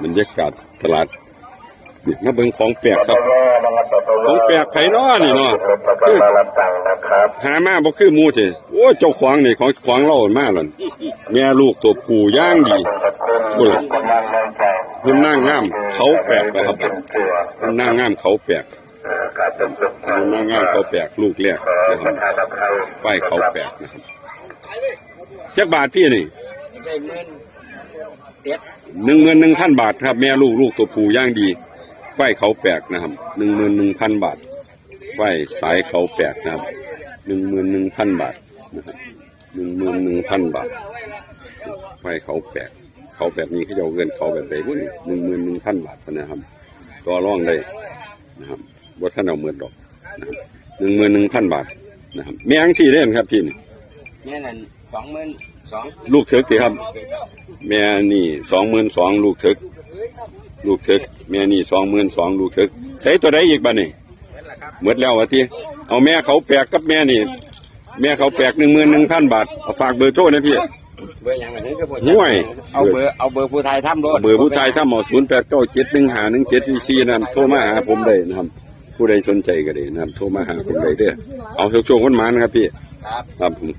ບັນຍາກາດຕະຫຼາດ ນີ້ມາເບິ່ງຂອງແປກຄັບ. ຂອງແປກໃຜນໍນີ້ນໍ? ຄືຫາມາບໍ່ຄືໝູ່ເດ. ໂອ້ຍ ເຈົ້າຂອງນີ້ ຂອງ ຂອງລາວມາແລ້ວ. ແມ່ລູກຕົວຜູ້ຢ່າງດີ. ພຸ້ນລະ ເພິ່ນນາງງາມເຂົາແປກແລ້ວຄັບ. ເພິ່ນນາງງາມເຂົາແປກ. ເພິ່ນນາງງາມເຂົາແປກ ລູກແລກນະຄັບ. ໄວ້ເຂົາແປກນະຄັບ. ຈັກບາດພີ່ນີ້? ໄດ້ໝື່ນເອັດ ໜຶ່ງໝື່ນໜຶ່ງພັນບາດຄັບ. ແມ່ລູກ ລູກຕົວຜູ້ຢ່າງດີ. ໄວ້ເຂົາແປກນະຄັບ ໜຶ່ງໝື່ນໜຶ່ງພັນບາດ. ໄວ້ສາຍເຂົາແປກນະຄັບ ໜຶ່ງໝື່ນໜຶ່ງພັນບາດນະຄັບ ໜຶ່ງໝື່ນໜຶ່ງພັນບາດ. ໄວ້ເຂົາແປກ ເຂົາແບບນີ້ ເຂົາເຈົ້າເອີ້ນເຂົາແບບໃດບຸນີ້? ໜຶ່ງໝື່ນໜຶ່ງພັນບາດນະຄັບ. ຕໍ່ລອງໄດ້ນະຄັບ ບໍ່ທັນເອົາໝົດດອກນະຄັບ ໜຶ່ງໝື່ນໜຶ່ງພັນບາດນະຄັບ. ແມ່ຈັ່ງຊີ້ເດ້ຄັບພີ່ນີ້? ແມ່ນັ້ນສອງໝື່ນສອງ ລູກເຖິກຕິຄັບ? ແມ່ນີ້ສອງໝື່ນສອງ ລູກເຖິກ ລູກເຖິກ. ແມ່ນີ້ສອງໝື່ນສອງ ລູກເຖິກ. ໃສ່ຕົວໃດອີກບາດນີ້? ໝົດແລ້ວວ່າຕິ. ເອົາແມ່ເຂົາແປກກັບແມ່ນີ້ ແມ່ເຂົາແປກ ໜຶ່ງໝື່ນໜຶ່ງພັນບາດ. ເອົາ ຝາກເບີໂທແດ່ພີ່. ເບີຫຍັງລະ? ຫ້ວຍ ເອົາເບີ ເອົາເບີຜູ້ຖ່າຍທຳໂລດ. ເບີຜູ້ຖ່າຍທຳເອົາ ສູນແປດເກົ້າເຈັດໜຶ່ງຫ້າໜຶ່ງເຈັດສີ່ສີ່ ນັ້ນ ໂທມາຫາຜົມໄດ້ນະຄັບ. ຜູ້ໃດສົນໃຈກໍໄດ້ນະຄັບ ໂທມາຫາຜົມໄດ້ເດີ. ເອົາ ໂຊກໆ ໝານໆ ນະຄັບພີ່. ຄັບ ຄັບຜົມ.